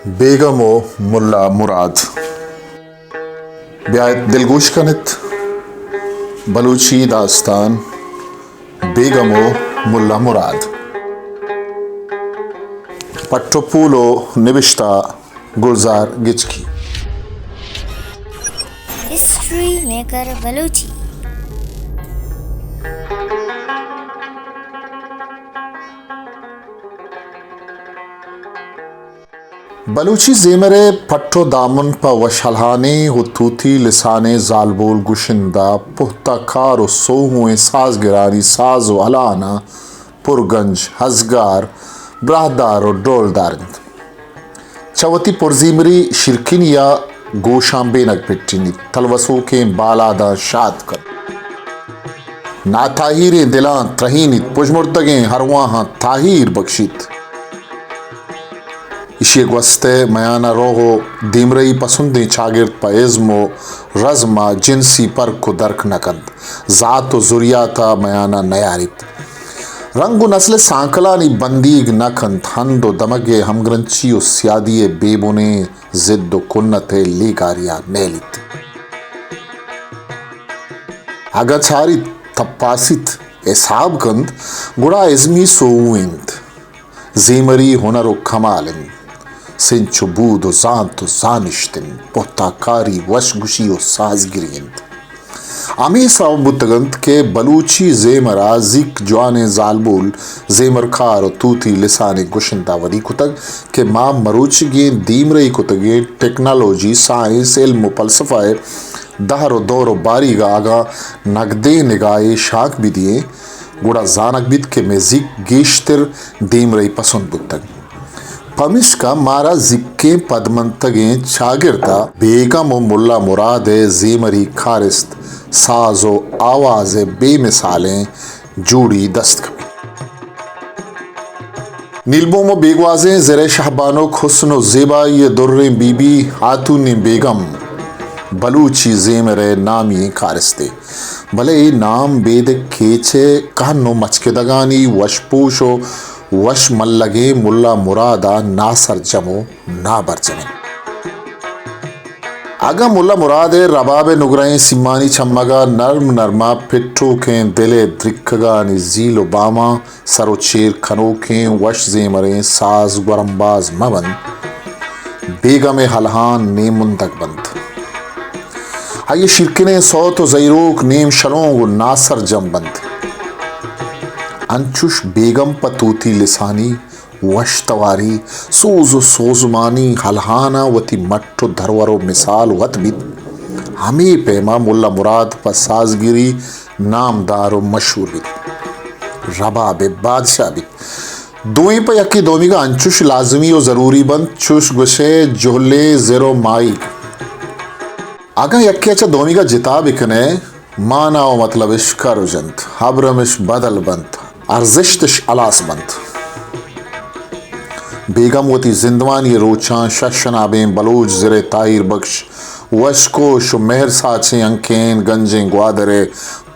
بیگم و ملا مراد۔ بیایت دلگوش کنت بلوچی داستان بیگم و ملا مراد۔ پٹ و پول و نبشتہ گلزار گچکی۔ History maker Balochi. بلوچی زیمر ءِ پٹ ءُ دامن پہ وشحالانیں ءُ توتی لسانیں زالبول گشندہ، پہتہ کار ءُ سوہوئیں سازگرانی ساز ءُ الہاناں پرگنج، ہزگار، براہدار ءُ ڈولدار انت۔ چہ وتی پرزیمری شیرکنی ءَ گوشاں بینگ پٹینیت، تلوسوکیں بالاداں شات کنت، ناتاہیریں دلاں ترہینیت، پژمردگیں ارواہاں تاہیر بکشیت۔ ایشی ءِ گوست ءِ میان ءَ روہ ءُ دیمرئی پسندیں چاگرد پہ ازم ءُ رزم ءَ جنسی پرک ءُ درک نہ کنت، زات ءُ زریات ءَ میان ءَ نیاریت۔ رنگ ءُ نسل ءِ سانکلانی بندیگ نہ کنت، ہند ءُ دمگ ءِ ہمگرنچی ءُ سیادی ءِ بے بنیں زد ءُ کنت ءِ لیگاریا نیلیت۔ اگاں چاریت، تپاسیت، حساب کنت، گڑا ازمی سوہو انت۔ زیمری ہنر ءُ کمال انت۔ سنچ ءُ بود ءُ زانت ءُ زانشت انت۔ پہتاکاری، وشگوشی ءُ سازگری انت۔ ہمے سوب بوتگ انت کہ بلوچی زیمر ءَ زیک جوانیں زالبول، زیمرکار ءُ توتی لسانیں گشندہ ودی کتگ کہ ما مروچیگیں دیمرئی کتگیں ٹیکنالوجی، سائنس، علم ءُ فلسفہ ءِ دہر ءُ دور ءُ باریگ ءَ اگاں نگدیں نگاہے شانک بدییں، گڑا زانگ بیت کہ مئے زیک گیشتر دیمرئی پسند بوتگ۔ پمیشکا مارا زیکیں پدمنتگیں چاگرد ءَ بیگم ءُ ملا مراد ءِ زیمری کارست، ساز ءُ آواز ءِ بے مثالیں جوڑی دست کپیت۔ نیلبوم ءُ بیگوازیں زرءِ شہبانک، حسن ءُ زیبائی ءِ دریں بی بی، ہاتونیں بیگم بلوچی زیمر ءِ نامی ئیں کارستے۔ بلے اے نام بیدک کیچ ءِ کہن ءُ مچکدگانی وش پوش ءُ وش ملگیں ملا مراد ءَ ناسرجم ءُ نابرجم انت۔ اگاں ملا مراد ءِ رباب ءِ نگرہیں سیمانی چمگ ءَ نرم نرم ءَ پٹوکیں دل ءِ درکگانی زیل ءُ باماں سر ءُ چیر کنوکیں وش زیمریں ساز گورمباز مہ بنت، بیگم ءِ الہان نیمندگ بنت۔ آئی ءِ شیرکنیں سوت ءُ زہیروک نیم شلونگ ءُ ناسرجم بنت۔ انچوش بیگم پہ توتی لسانی وش تواری، سوز ءُ سوزمانی الہاناں وتی مٹ ءُ درور ءُ مثال وت بیت، ہمے پیما ملا مراد پہ سازگری نامدار ءُ مشہور بیت۔ رباب ءِ بادشاہ بیت۔ دوئیں پہ یکے دومیگ ءَ انچوش لازمی ءُ ضروری بنت، چوش گوشئے جہلیں زر ءُ ماہیگ۔ اگاں یکے ءَ چہ دومیگ ءَ جتا بکنئے، مانا ءُ مطلب اش کرّ جنت، ابرم اش بدل بنت، ارزشت اش ہلاس بنت۔ بیگم وتی زندمانی روچاں شش شنابیں بلوچ زر ءِ تاہیر بکش، وشکوش ءُ مہر ساچیں ہنکین گنجیں گوادر ءِ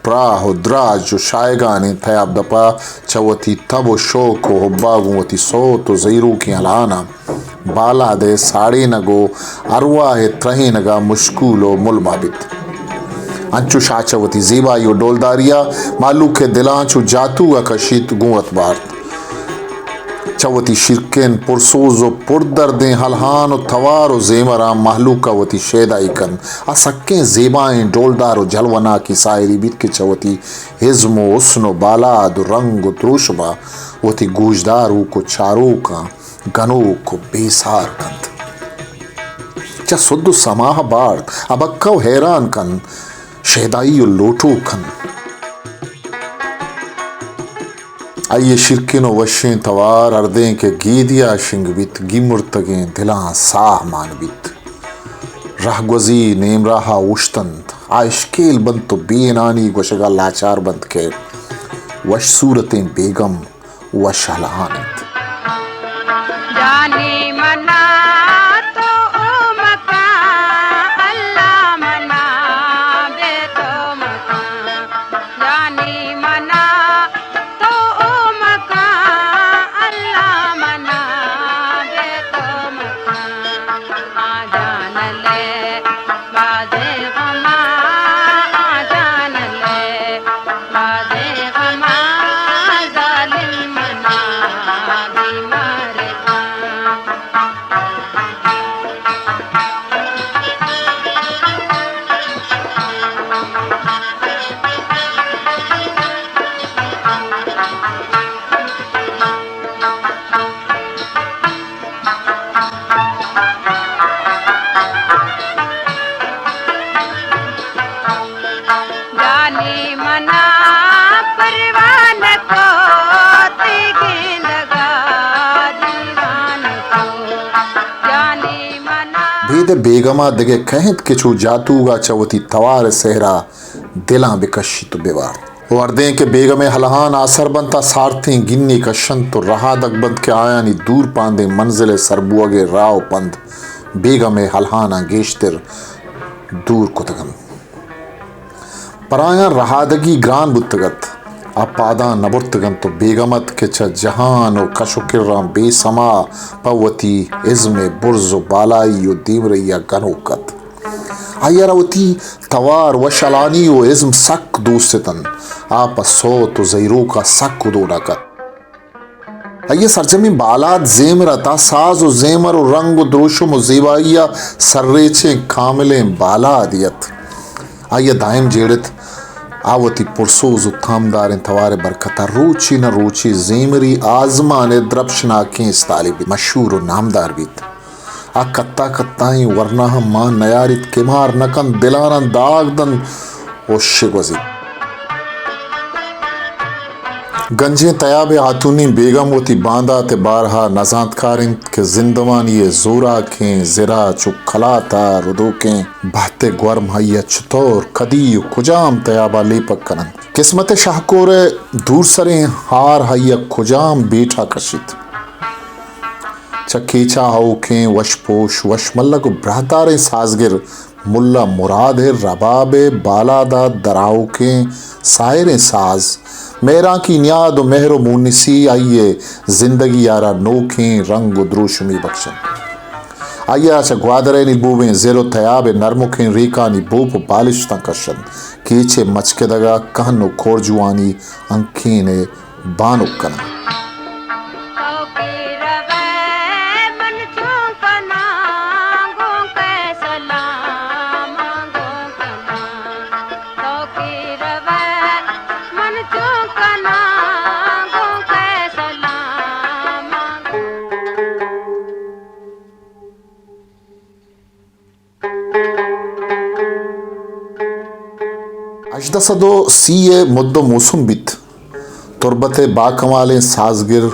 پراہ ءُ دراج ءُ شاہگانیں تیاب دپ ءَ چہ وتی تب ءُ شوق ءُ حب ءَ گوں وتی سوت ءُ زہیروکیں الہاناں بالاد ءِ ساڑینگ ءُ ارواہ ءِ ترہینگ ءَ مشکول ءُ ملما بیت۔ انچوش آ چہ وتی زیبائی ءُ ڈولداری ءَ مہلوک ءِ دلاں چو جاتوگ ءَ کشیت، گوں وت بارت۔ چہ وتی شیرکن، پرسوز ءُ پردردیں الہان ءُ توار ءُ زیمراں مہلوک ءَ وتی شیدائی کنت۔ آ سکیں زیبائیں، ڈولدار ءُ جلوہ ناکیں ساحرے بیت کہ چہ وتی ازم ءُ حسن ءُ بالاد ءُ رنگ ءُ دروشم ءَ وتی گوشداروک ءُ چاروکاں گنوک ءُ بے سار کنت۔ چہ سد ءُ سماہ ءَ بارت، ابکہ ءُ حیران کنت، شیدائی ءُ لوٹوک کنت۔ آئی ءِ شیرکن ءُ وشیں توار ہردیں کہ گیدی ءَ شنگ بیت، گیمرتگیں دلاں ساہ مان بیت۔ رہگوزی نیمراہ ءَ اوشتنت، آ اشکیل بنت ءُ بے انانی گوشگ ءَ لاچار بنت کہ وش صورتیں بیگم وش الہان انت۔ جانی منا تو او مکان، اللہ منا بے تو مکان۔ جانی منا تو او مکان، اللہ منا بے تو مکان۔ بید ءَ بیگم ءَ دگہ کئے اِنت کہ چو جاتوگ ءَ چہ وتی توار ءِ سحر ءَ دلاں بہ کشیت ءُ بہ وارت۔ ءُ ہردیں کہ بیگم ءِ ہلہان آسر بنت، آ سارتیں گینے کش اَنت ءُ رہادگ بنت کہ آیانی دور پاندیں منزل ءِ سر بوگ ءِ راہ ءُ پند بیگم ءِ ہلہاناں گیشتر دور کتگ اَنت۔ پر آیاں رہادگی گران بوتگ اَت۔ آ پاداں نہ برتگ اَنت ءُ بیگم اَت کہ چہ جہان ءُ کش ءُ کراں بے سما پہ وتی ازم ءِ برز ءُ بالائی ءُ دیمرئی ءَ گنوک اَت۔ آئی ءَ را وتی توار، وش الہانی ءُ ازم سک دوست اِت اَنت۔ آ پہ سوت ءُ زہیروک ءَ سک ہدوناک اَت۔ آئی ءِ سرجمیں بالاد زیمر اَت، آ ساز ءُ زیمر ءُ رنگ ءُ دروشم ءُ زیبائی ءَ سرریچیں کاملیں بالادے اَت۔ آئی ءَ دائم جیڑ اِت۔ آ وتی پرسوز ءُ تامداریں توار ءِ برکت ءَ روچے نہ روچے زیمری آزمان ءِ درپشناکیں استالے بیت، مشہور ءُ نامدار بیت۔ آ کتا کتائیں ورناہاں مان نیاریت، کمار نہ کنت، دلاناں داگ دنت ءُ شگوزیت۔ گنجیں تیاب ءِ ہاتونی بیگم وتی باندات ءِ بارہ ءَ نزانتکار اِنت کہ زندمانی ءِ زوراکیں زر ءَ چو کلات ءَ ردوکیں بہت ءِ گورم آئی ءَ چتور، کدی ءُ کجام تیاب ءَ لیپگ کن اَنت۔ قسمت ءِ شہکور ءِ دورسریں ہار آئی ءَ کجام بیٹ ءَ کشیت۔ چہ کیچ ءَ آؤکیں وش پوش، وش ملگ ءُ براہداریں سازگر ملا مراد ءِ رباب ءِ بالاد ءَ درآؤکیں ساحریں ساز، مہرانکی نیاد ءُ مہر ءُ مونسی آئی ءِ زندگی ءَ را نوکیں رنگ ءُ دروشمے بکش اَنت۔ آئی ءَ را چہ گوادر ءِ نیل بوبیں زر ءُ تیاب ءِ نرمکیں ریکانی بوپ ءُ بالشتاں کش اَنت۔ کیچ ءِ مچکدگ ءَ کہن ءُ کورجوانی ہنکین ءِ بانک کناں۔ ہژدہ سد ءُ سی ءِ مد ءُ موسم بیت۔ تربت ءِ باکمالیں سازگر،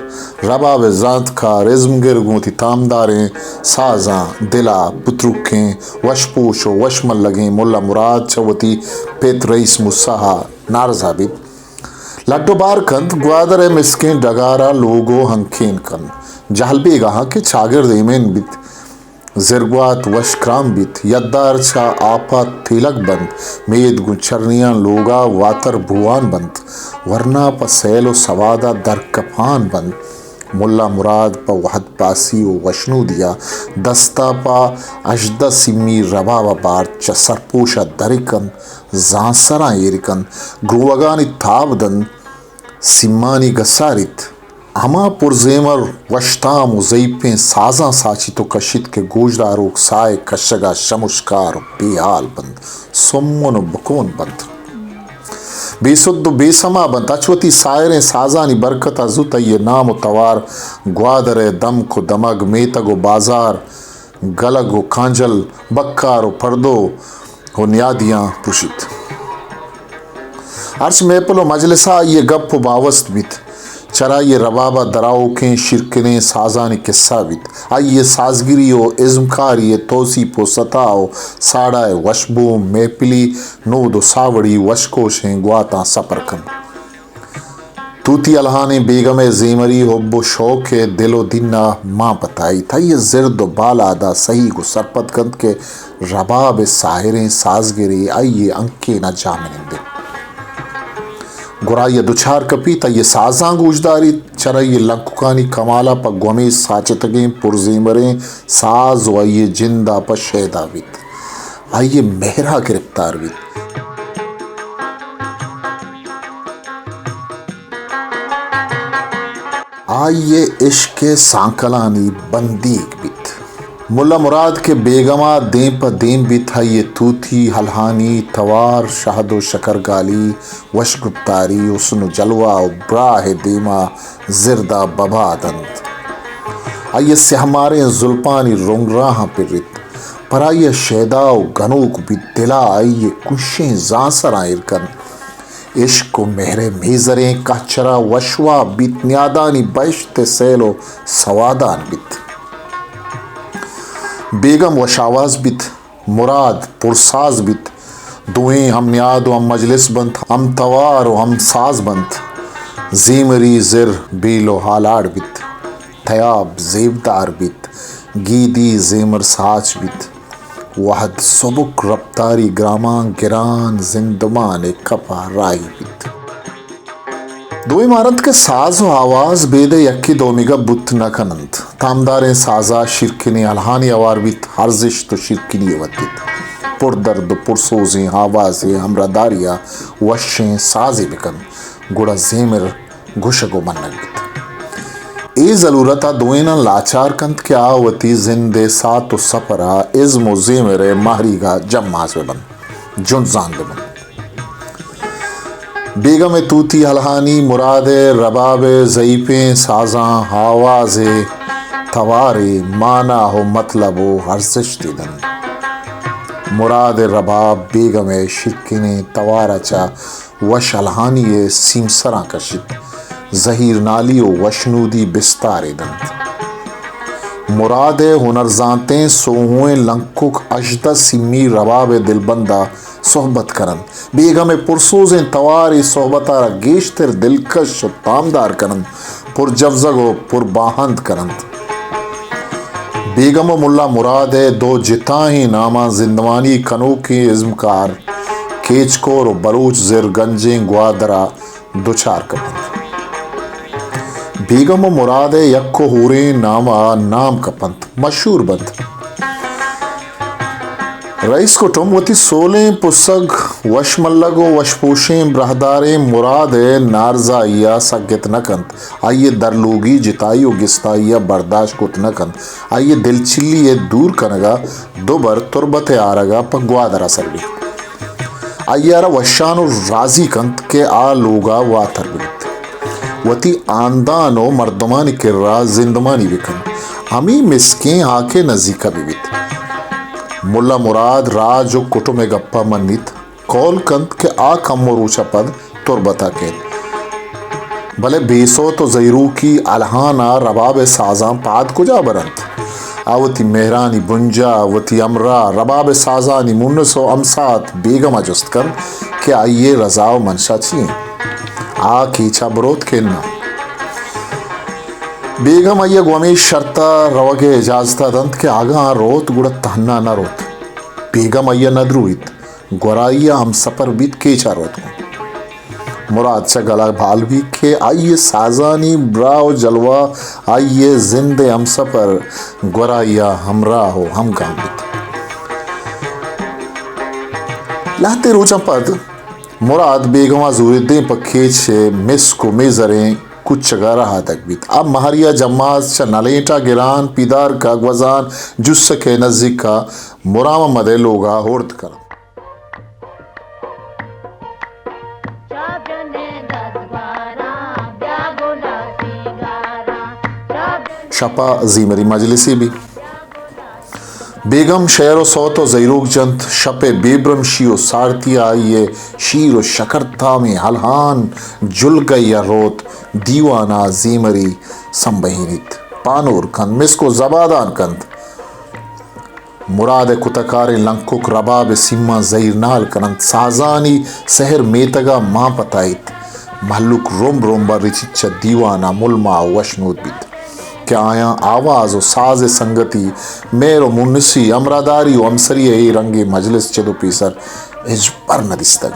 رباب ءِ زانتکار، ازمگر گوں وتی تامداریں سازاں دل ءَ پتروکیں وش پوش ءُ وش ملگیں ملا مراد چہ وتی پت رئیس موسی ءَ نارزا بیت۔ لڈ ءُ بار کنت، گوادر ءِ مسکیں ڈگار ءَ لوگ ءُ ہنکین کنت۔ جہل بیگاہاں کہ چاگرد ایمن بیت۔ زرگوات وش کران بیت، یدار چہ آپ ءَ تیلگ بنت، مید گوں چرنیاں لوگ ءَ واتر بوان بنت، ورنا پہ سیل ءُ سواد ءَ درکپان بنت۔ ملا مراد پہ وہد پاسی ءُ وشنودی ءَ دست ءَ پہ ہژدہ سیمی رباب ءَ بارت، چہ سرپوش ءَ درکنت، زانسراں ایر کنت، گروگانی تاب دنت، سیمانی گساریت۔ ہما پرزیمر، وشتام ءُ زئیپیں سازاں ساچیت ءُ کشیت کہ گوشداروک ساہ ءِ کشگ ءَ شمشکار ءُ بے ہال بنت، سمن ءُ بکون بنت، بے سد ءُ بے سما بنت۔ اچ وتی ساحریں سازانی برکت ءَ زوت آئی ءِ نام ءُ توار گوادر ءِ دمک ءُ دمگ، میتگ ءُ بازار، گلگ ءُ کانجل، بکار ءُ پردو ءُ نیادیاں پرشیت۔ ہرچ محفل ءُ مجلس ءَ آئی ءِ گپ ءُ باوست بیت، چرآئی ءِ رباب ءَ درآؤکیں شیرکنیں سازانی کسہ بیت۔ آئی ءِ سازگری ءُ ازمکاری ءِ توسیپ ءُ ستا ءُ ساڑا ءِ وشبو محفلی نود ءُ ساوڑی وشکوشیں گواتاں سپر کنت۔ توتی الہانیں بیگم ءِ زیمری حب ءُ شوق ءِ دل ءُ دین ءَ مان پتائیت۔ آئی ءِ زرد ءُ بالاد ءَ سہیگ ءُ سرپد کنت کہ رباب ءِ ساحریں سازگرے آئی ءِ ہنکین ءَ جاہمنند انت۔ گڑا آئی ء دچار کپیت، آئی ء سازاں گوشداریت، چرآئی ء لنککانی کمال ء پہ گومے ساچتگیں پرزیمریں ساز و آئی ء جند ء پہ شیدا بیت، آئی ء مہر ء گرپتار بیت۔ آئی ء عشق ء سانکلانی بندیگ بیت۔ ملا مراد کہ بیگم ء دیم پہ دیم بیت، آئی ء توتی، ہلہانی، توار، شہد و شکرگالی، وشگپتاری، حسن و جلوہ و براہ ء دیم ء زرد ء ببا دنت۔ آئی ء سیاہ ماریں زلپانی رنگ راہاں پریت۔ پر آئی ء شیدا و گنوک بیت، دل ء آئی ء کشیں زانسراں ایر کنت۔ عشق و مہر ء میزریں کہچرا وشواب بیت، نیادانی بہشت ء سیل و سوادان بیت۔ بیگم وش آواز بیت، مراد پرساز بیت، دوئیں ہم نیاد و ہم مجلس بنت، ہم توار و ہم ساز بنت۔ زیمری زر بیل و ہالاڑ بیت، تیاب زیبدار بیت، گیدی زیمر ساچ بیت۔ وہد سبک رپتاری گراماں گران زندمان ء کپ ء راہی بیت۔ دوئیں مارنت کہ ساز و آواز بیدے یکے دومیگا بوت نہ کننت۔ تامداریں سازا شیرکنیں الہانی ہوار بیت، ارزشت و شیرکنی ء ودیت۔ پر درد و پر سوزیں آوازے ہمراہداری ء وشیں سازے بکن، گڑا زیمر گوشگ و منگ بیت۔ اے ضلورت آ دوئیناں لاچار کنت کہ آ وتی زند ء سات و سپر ء ازم و زیمر ء ماہریگ ء جماز بہ بنت، جنزان بہ بنت۔ بیگم ء توتی ہلہانی، مراد ء رباب ء ضعیفیں سازاں، آواز ء توار ء مانا و مطلب و ارزشتے دنت۔ مراد ء رباب بیگم ء شیرکنیں توار ء چہ وش الہانی ء سیمسراں کشیت، زہیر نالی و وشنودی بستارے دنت۔ مراد ء ہنرزانتیں سوہوئیں لنکک ہژدہ سیمی رباب ء دلبند ء صحبت کننت۔ بیگم ء پرسوزیں توار اے صحبت ء را گیشتر دلکش و تامدار کننت، پر جوزگ و پر باہند کننت۔ بیگم و ملا مراد ء دو جتاہیں ناماں زندمانی کنوکیں ازمکار کیچ کور و بلوچ زر گنجیں گوادر ء دچار کپنت۔ بیگم و مراد ء یک و ہوریں نام ء نام کپنت، مشہور بنت۔ رئیس کٹم وتی سولیں پسگ وش ملگ و وش پوشیں براہداریں مراد ء نارزائی ء سگت نہ کنت۔ آئی ء درلوگی جتائی و گستائی ء برداشت کت نہ کنت۔ آئی ء دلچلی ء دور کنگ ء دو بر تربت ء آرگ ء پہ گوادر ء سر بیت۔ آئی ء را وشان و راضی کنت کہ آ لوگ ء واتر بہ بیت، وتی ہاندان و مردمانی کرا زندمانی بہ کنت، ہمے مسکیں ہاک ء نزیک ء بہ بیت۔ ملا مراد راج و کٹم ء گپ ء منیت۔ قول کنت کہ آ کمو روچ ء پد تربت ء کیت۔ بلے بے سوت و زہیروکی الہان ء رباب ء سازاں پاد کجا برنت؟ آ وتی مہرانی بنجاہ، وتی ہمراہ، رباب ء سازانی مونس و ہمسات بیگم ء جست کنت کہ آئی ء رضا و منشا چی انت؟ آ کیچ ء بروت کہ اناں؟ بیگم آئی ء گوں ہمے شرط ء روگ ء اجازت ء دنت کہ اگاں آ روت گڑا تہنا نہ روت۔ بیگم آئی ء نہ دروہیت۔ گورائی ء ہمسپر بیت، کیچ ء روت گوں۔ مراد چہ گل ء بال بیت کہ آئی ء سازانی براہ و جلوہ آئی ء زند ء ہمسپر، گورائی ء ہمراہ و ہمگام بیت۔ لہتے روچاں پد مراد بیگم ء زوریدیں پہ کیچ ء مسک و میزریں کچگ ء رہادگ بیت۔ آ مہری ء جماز چہ نلینٹ ء گران پیدارک ء گوزان جسک ء نزیک ء مرام محمد ء لوگ ء ہورت کنت۔ شپ ء زیمری مجلسے بی۔ بیگم شعر و سوت و زہیروک جنت۔ شپ ء بے برمشی و سارتی ء آئی ء شیر و شکر تامیں ہلہان جلگئی ء روت، دیوان ء زیمری سمبہینیت، پانور کنت، مسک و زبادان کنت۔ مراد ء کتکاریں لنکک رباب ء سیماں زہیر نال کننت، سازانی سحر میتگ ء مان پتائیت۔ مہلوک رمب رمب ء رچیت، چہ دیوان ء ملما ء وشنود بیت کہ آیاں آواز و ساز ء سنگتی، مہر و مونسی، ہمراہداری و ہمسری ء اے رنگیں مجلس چد و پیسر ہچبر نہ دیستگ۔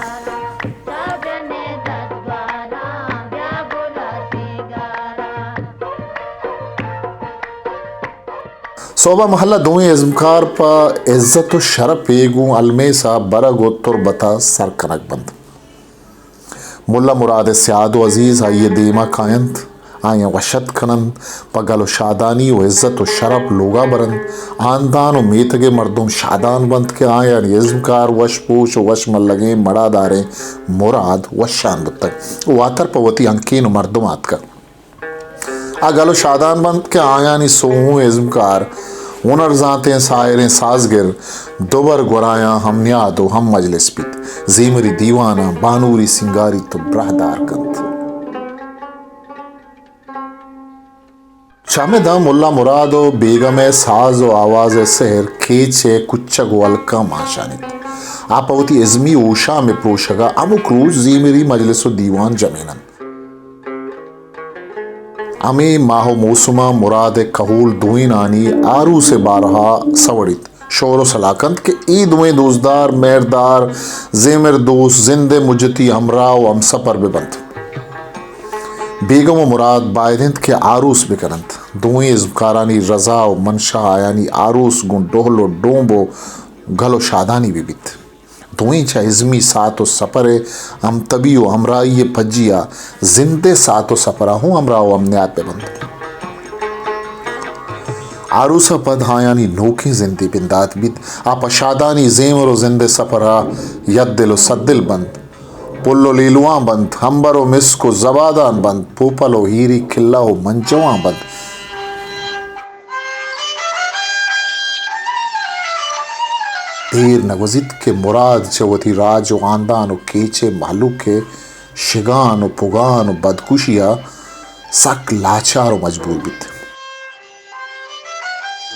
سہب ءَ مہل ءَ دوئیں ازمکار پہ عزت ءُ شرپ ءَ گوں المیس ءَ برگ ءُ تربت ءَ سر کنگ بنت۔ ملا مراد ءِ سیاد ءُ عزیز آئی ءِ دیم ءَ کاینت، آیاں وش اتک کننت، پہ گل ءُ شادانی ءُ عزت ءُ شرپ لوگ ءَ برنت۔ ہاندان ءُ میتگ ءِ مردم شادان بنت کہ آیانی ازمکار وش پوش ءُ وش ملگیں مڑاداریں مراد وشان بوتگ ءُ واتر پہ وتی ہنکین ءُ مردم آتکگ۔ آ گل ءُ شادان بنت کہ آیانی سوہوں ازمکار، ہنرزانتیں ساحریں سازگر، دوبر گورایاں ہم نیاد ءُ ہم مجلس بیت، زیمری دیواناں بانوری سینگاریت ءُ براہدار کنت۔ چمے داں ملا مراد ءُ بیگم ءِ ساز ءُ آواز ءِ سحر کیچ ءِ کچگ ءُ ہلکاں مانشانیت۔ آ پہ وتی ازمی ہوشام ءِ پروشگ ءَ ہمک روچ زیمری مجلس ءُ دیوان جمین انت۔ ہمے ماہ ءُ موسم ءَ مراد ءِ کہول دوئینانی آروس ءِ بارہ ءَ سوڑیت۔ شور ءُ سلاہ کنت کہ اے دوئیں دوستدار، مہردار، زیمر دوست، زند ءِ مجتی ہمراہ ءُ ہمسپر بہ بنت۔ بیگم ءُ مراد باید انت کہ آروس بہ کن انت۔ دوئیں ازمکارانی رضا ءُ منشا آیانی آروس گوں ڈہل ءُ ڈومب ءُ گل ءُ شادانی بہ بیت۔ دوئیں چہ ازمی ساعت ءُ سپر ءِ ہمتبی ءُ ہمراہی ءِ پجی ءَ زند ءِ ساعت ءُ سپر ءَ ہوں ہمراہ ءُ ہمنیاد بہ بنت۔ آروس ءَ پد آیانی نوکیں زندے بندات بیت۔ آ پہ شادانی زیمر ءُ زند ءِ سپر ءَ یک دل ءُ سد دل بنت۔ پل ءُ لیلواں بنت، ہمبر ءُ مسک ءُ زبادان بنت، پوپل ءُ ہیری کلہ ءُ منجواں بنت۔ دیر نہ گوزیت کہ مراد چہ وتی راج ءُ ہاندان ءُ کیچ ءِ مہلوک ءِ شگان ءُ پگان ءُ بدکشی ءَ سک لاچار ءُ مجبور بیت۔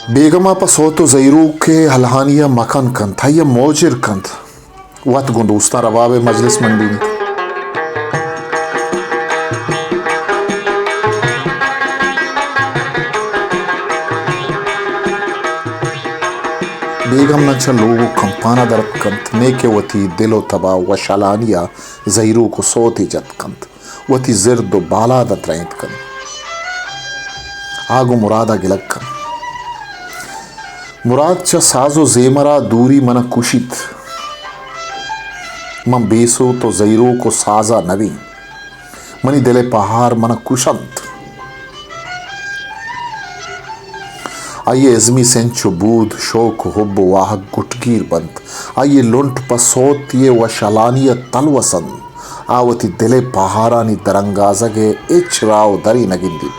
بیگم ءَ پہ سوت ءُ زہیروک ءِ ہلہانی ءَ مکن کنت، آئی ءَ موجر کنت، وت گوں دوستاں رباب ءِ مجلس منڈینیت۔ بیگم نہ چہ لوگ ءُ کمپان ءَ در اتک کنت، نئے کہ وتی دل ءُ تب ءَ وشحالانی ءَ زہیروک ءُ سوتے جت کنت۔ وتی زرد ءُ بالاد ءَ ترینت کنت۔ آ گوں مراد ءَ گلگ کنت۔ مراد، چہ ساز ءُ زیمر ءَ دوری من ءَ کشیت۔ من بے سوت ءُ زہیروک ءُ ساز ءَ نہ بیں۔ منی دل ءِ پہار من ءَ کش انت۔ آئی ءِ ازمی سنچ ءُ بود، شوق ءُ حب ءُ واہگ گٹگیر بنت۔ آئی ءِ لنٹ پہ سوتے ءِ وشحالانی ءَ تلوس انت۔ آ وتی دل ءِ پہارانی درانگازگ ءِ ہچ راہ ءُ درے نہ گندیت۔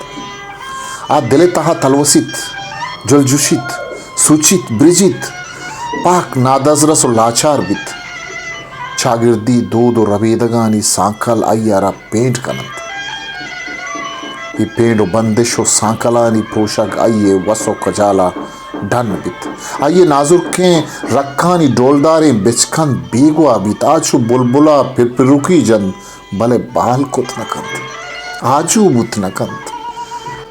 آ دل ءِ تہا تلوسیت، جلجوشیت، سوچیت، برجیت، پہک نادزرس ءُ لاچار بیت۔ چاگردی دود ءُ ربیدگانی سانکل آئی ءَ را پینڈ کن انت۔ اے پینڈ ءُ بندش ءُ سانکلانی پروشگ آئی ءِ وس ءُ کجال ءَ ڈن بیت۔ آئی ءِ نازرکیں رکانی ڈولداریں بچکند بیگواہ بیت۔ آ چو بلبل ءَ پرپروکی جنت، بلے بال کت نہ کنت، آجو بوت نہ کنت۔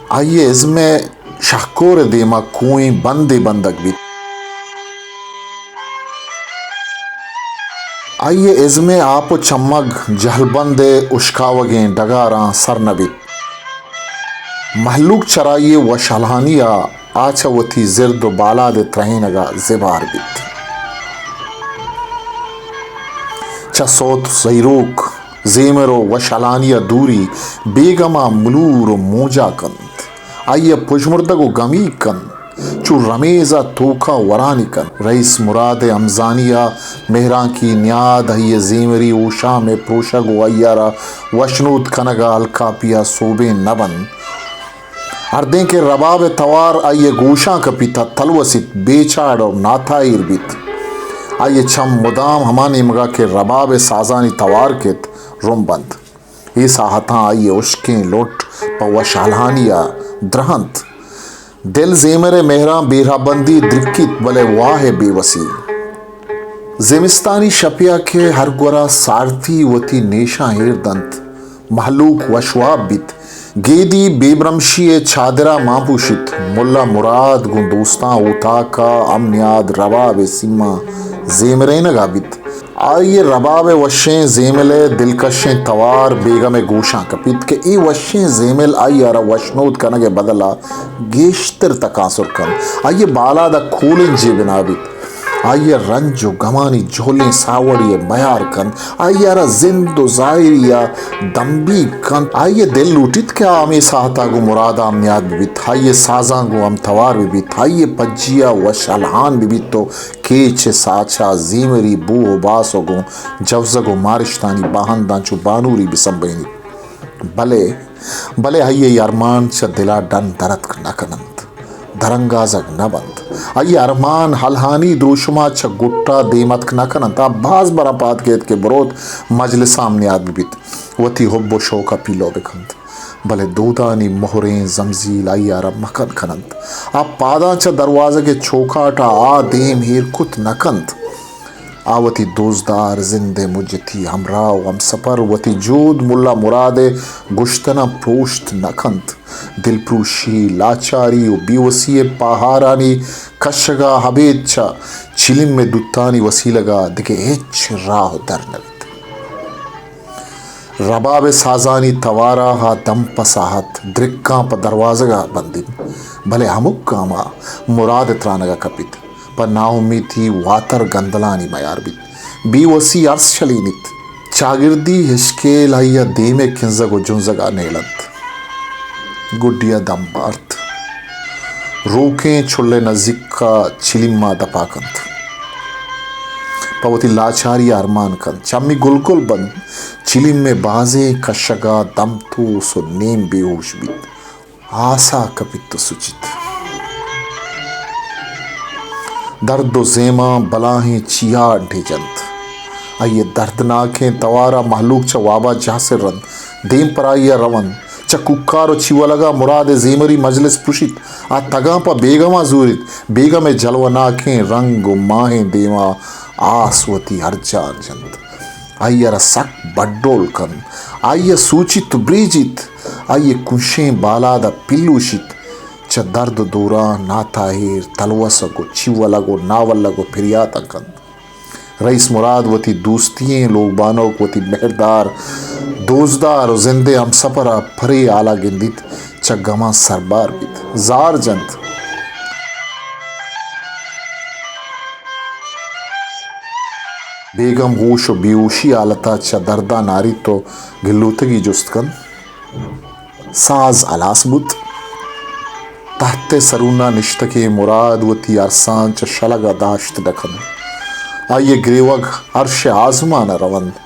آئی ءِ ازم ءِ شہکور ءِ دیم ءَ کوہیں بندے بندگ بیت۔ آئی ءِ ازم ءِ آپ ءُ چمگ جہلبند ءِ اشکاوگیں ڈگاراں سر نہ بیت۔ مہلوک چرائی ءِ وشحالانی ءَ آ چہ وتی زرد ءُ بالاد ءِ ترہینگ ءَ زبہر بیت۔ چہ سوت، زہیروک، زیمر ءُ وشحالانی ءَ دوری بیگم ءَ ملور ءُ مونجا کنت۔ آئی ءَ پژمردگ ءُ گمیگ کنت۔ چو رمیز ءَ توکا ورانی کنت۔ رئیس مراد ءِ ہمزانی ءَ مہرانکی نیاد آئی ءِ زیمری ہوشام ءِ پروشگ ءُ آئی ءَ را وشنود کنگ ءَ الکاپی ءَ سوبین نہ بنت۔ ہردیں کہ رباب ءِ توار آئی ءِ گوشاں کپیت ءُ تلوسیت، بے چاڑ ءُ ناتاہیر بیت۔ آئی ءِ چم مدام ہما نیمگ ءَ کہ رباب ءِ سازانی توار کیت، رمب انت۔ اے ساہتاں آئی ءِ ہشکیں لنٹ پہ وشحالانی ءَ درہنت۔ دل زیمر ءِ مہراں بے رہبندی درکیت، بلے واہ ءِ بے وسی۔ زمستانی شپے ءَ کہ ہر گورا سارتی وتی نیشاں ایر دنت، مہلوک وشواب بیت، گیدی بے برمشی ءِ چادر ءَ مان پوشیت۔ ملا مراد گوں دوستاں اوتاک ءَ ہم نیاد رباب ءِ سیماں زیمرینگ ءَ بیت۔ آئی ءِ رباب ءِ وشیں زیمل ءِ دلکشیں توار بیگم ءِ گوشاں کپیت کہ اے وشیں زیمل آئی ءَ را وشنود کنگ ءِ بدل ءَ گیشتر تکانسر کنت۔ آئی ءِ بالاد ءَ کولنجے بنا بیت۔ آئی ءِ رنج ءُ گمانی جہلیں ساوڑی ءَ میار کنت۔ آئی ءَ را زند ءُ زاہری ءَ دمبیگ کنت۔ آئی ءِ دل لوٹیت کہ آ ہمے ساہت ءَ گوں مراد ءَ ہم نیاد بہ بیت، آئی ءِ سازاں گوں ہم توار بہ بیت، آئی ءِ پجی ءَ وش الہان بہ بیت ءُ کیچ ءِ ساچ ءَ زیمری بوہ ءُ باس ءَ گوں جوزگ ءُ مارشتانی باہنداں چو بانوری بہ سمبہینیت۔ بلے، بلے آئی ءِ اے ارمان چہ دل ءَ ڈن درتک نہ کن انت، درانگازگ نہ بنت۔ آئی ءِ ارمان ہلہانی دروشم ءَ چہ گٹ ءَ دیم اتک نہ کن انت۔ آ باز براں پاد کیت کہ بروت مجلس ءَ ہم نیاد بہ بیت، وتی حب ءُ شوق ءَ پیلو بہ کنت۔ بلے دودانی مہریں زمزیل آئی ءَ را مکن کن انت۔ آ پاداں چہ دروازگ ءِ چوکاٹ ءَ آ دیم ایر کت نہ کنت۔ آ وتی دوستدار زند ءِ مجتی ہمراہ ءُ ہمسپر، وتی جود ملا مراد ءِ گشتناں پروشت نہ کنت۔ دلپروشی، لاچاری ءُ بیوسی ءِ پاہارانی کشگ ءَ ابید چہ چلم ءِ دوتانی وسیلگ ءَ دگہ ہچ راہ ءُ در نہ بیت۔ رباب ءِ سازانی توار ءَ آ دم پہ ساہت درکاں پہ دروازگ ءَ بندیت، بلے ہمک گام ءَ مراد ءِ ترانگ ءَ کپیت۔ پہ ناامیتی واتر گندلانی میار بیت۔ بے وسی ارس شلینیت۔ چاگردی ہشکیل آئی ءَ دیم ءِ کنزگ ءُ جنزگ ءَ نیل انت۔ گڈی ءَ دم بارت۔ روکیں چل ءِ نزیک ءَ چلیم ءَ دپا کنت۔ پہ وتی لاچاری ءَ ارمان کنت۔ چمی گلگل بنت۔ چلیم ءِ بازیں کشگ ءَ دم توس ءُ نیم بے ہوش بیت۔ آس ءَ کپیت ءُ سچیت۔ درد ءُ زیماں بلاہیں چیاڑے جنت۔ آئی ءِ دردناکیں توار ءَ مہلوک چہ واب ءَ جہسر انت، دیم پر آئی ءَ رونت۔ چہ کوکار ءُ چیولگ ءَ مراد ءِ زیمری مجلس پرشیت۔ آ تگاں پہ بیگم ءَ زوریت۔ بیگم ءِ جلوہ ناکیں رنگ ءُ ماہیں دیم ءَ آس وتی ہرجان جنت۔ آئی ءَ را سک بڈول کنت۔ آئی ءَ سوچیت ءُ بریجیت۔ آئی ءِ کنشیں بالاد ءَ پلوشیت۔ چہ درد ءُ دوران ناتاہیر تلوسگ ءُ چیولگ ءُ ناولگ ءُ پریاتاں کنت۔ رئیس مراد وتی دوستی ئیں لوگبانک، وتی مہردار دوستدار ءُ زند ءِ ہمسپر ءَ پرے ہال ءَ گندیت، چہ گماں سربار بیت، زار جنت۔ بیگم ہوش ءُ بے ہوشی حالت ءَ چہ درد ءَ ناریت ءُ گلوتگی جست کنت۔ ساز ہلاس بوت۔ تہت ءِ سرون ءَ نشتگیں مراد وتی ارساں چہ شلگ ءَ داشت نہ کنت۔ آئی ءِ گریوگ عرش ءِ آزمان ءَ رونت۔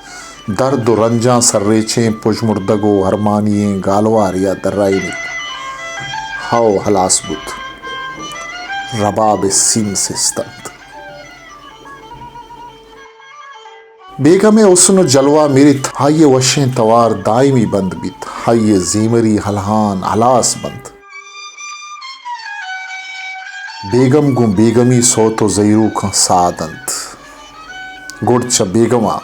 درد ءُ رنجاں سرریچیں پژمردگ ءُ ارمانی ئیں گالوارے ءَ درائینیت۔ ہئو ہلاس بوت۔ رباب ءِ سیم سست انت۔ بیگم ءِ حسن ءُ جلوہ مریت، آئی ءِ وشیں توار دائمی بند بیت، آئی ءِ زیمری الہان ہلاس بنت۔ بیگم گوں بیگمی سوت ءُ زہیروکاں ساہ دنت۔ گڈ چہ بیگم ءَ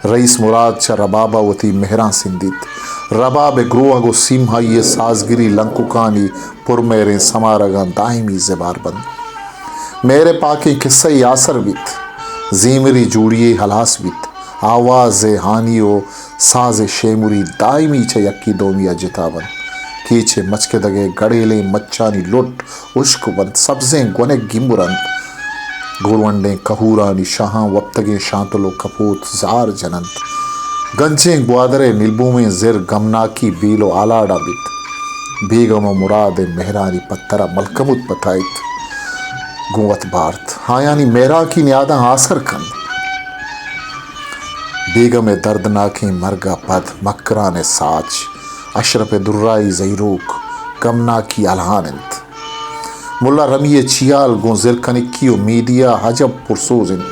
رئیس مراد چہ رباب ءَ وتی مہراں سندیت۔ رباب ءِ گروہگ ءُ سیم آئی ءِ سازگری لنککانی پرمہریں سمارگاں دائمی زبار بنت۔ مہر ءِ پاکیں کسہ یے آسر بیت۔ زیمری جوڑی یے ہلاس بیت۔ آواز ءِ ہانی ءُ ساز ءِ شیمری دائمی چہ یکے دومی ءَ جتا بنت۔ کیچ ءِ مچکدگ ءِ گڑیلیں مچانی لٹ ہشک بنت، سبزیں گونگ گیمر انت۔ گورونڈیں کہورانی شاہاں وپتگیں شانتل ءُ کپوت زار جننت۔ گنجیں گوادر ءِ نیلبومیں زر گمناکی بیل ءُ آلاڑاں بیت۔ بیگم ءُ مراد ءِ مہرانی پتر ءَ ملکموت پتائیت۔ گوں وت بارت۔ آیانی مہراکی نیاداں آسر کنت۔ بیگم ءِ دردناکیں مرگ ءَ پد مکران ءِ ساچ، اشرف ءِ درائی زہیروک، گمناکی الہان انت۔ ملا رمی ءِ چیال گوں زرکنکی ءُ میدی ءَ عجب پرسوز انت۔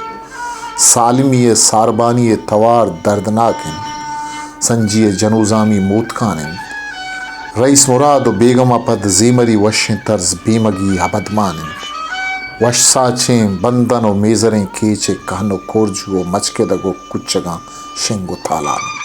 سالمی ءِ ساربانی ءِ توار دردناک انت۔ سنجی ءِ جنوزامی موتکان انت۔ رئیس مراد ءُ بیگم ءَ پد زیمری وشیں طرز بیمگی ابدمان انت۔ وش ساچیں بندن ءُ میزریں کیچ ءِ کہن ءُ کرج ءُ مچکدگ ءُ کچگاں شنگ ءُ تالان۔